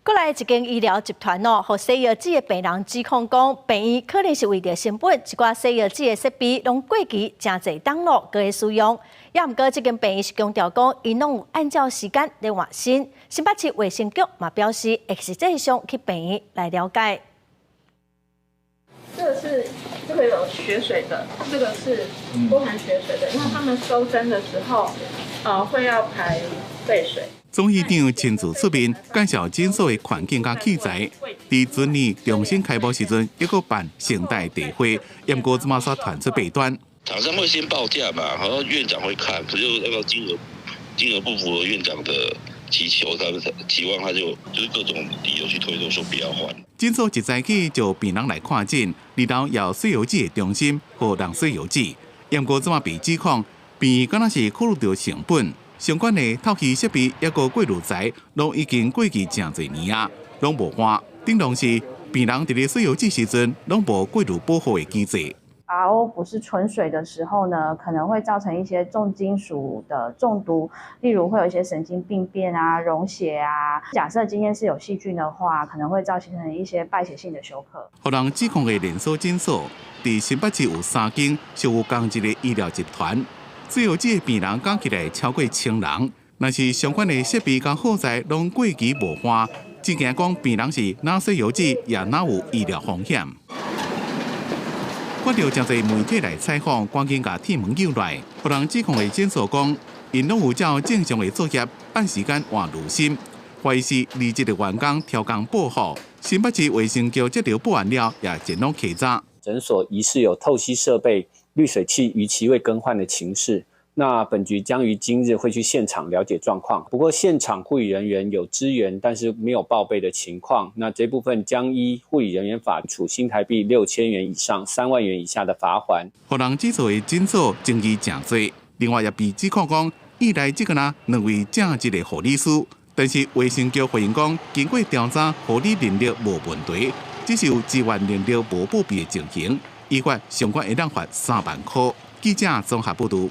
閣來一間醫療集團哦，予洗藥水的病人指控講，病院可能是為著成本，一寡洗藥水的設備攏過期，誠濟冬囉，閣咧使用。也毋過，這間病院是強調講，𪜶攏有按照時間咧換新。新北市衛生局嘛表示，會實際上去病院來了解。這個是這個有血水的，這個是不含血水的。因為他們收針的時候，會要排廢水。總醫長親自出面介紹診所的環境佮器材。佇今年重新開幕時陣，猶閣辦盛大大會，毋過這馬煞傳出弊端。廠商會先報價嘛，然後院長會看，可是那個金額不符合院長的祈求，他們期望他就是各種理由去推脫，說不要換。診所一早起就病人來看診，二樓有洗藥水的中心，予人洗藥水。毋過這馬被指控，病院敢若是考慮著成本。相關的透氣設備抑閣過濾材，攏已經過期誠濟年啊，攏無換。頂籠是病人佇咧洗藥水時陣，攏無過濾保護的機制。 RO 不是純水的時候呢，可能會造成一些重金屬的中毒，例如會有一些神經病變啊、溶血啊。假設今天是有細菌的話，可能會造成一些敗血性的休克。予人指控的連鎖診所，佇新北市有三間屬於仝一个醫療集團。洗藥水的病人加起來超過千人，若是相關的設備佮耗材攏過期無換，只驚講病人是若洗藥水，也若有醫療風險。看著誠濟媒體來採訪，趕緊共鐵門救來。予人指控的診所講，𪜶攏有照正常的作業，按時間換濾芯，懷疑是離職的員工超工報予。新北市衛生局接著報案了，也前往稽查。診所疑似有透析設備濾水器逾期未更換的情事，那本局將於今日會去現場了解狀況。不過現場護理人員有支援，但是沒有報備的情況，那這部分將依護理人員法處新台幣6000元以上3萬元以下的罰鍰。予人指責的診所爭議誠濟，另外也被指控講，院內只敢若兩位正職的護理師，但是衛生局回應講，經過調查，護理能力無問題，只是有支援能力無報備的情形，依法相關會當罰3萬塊。記者綜合報導。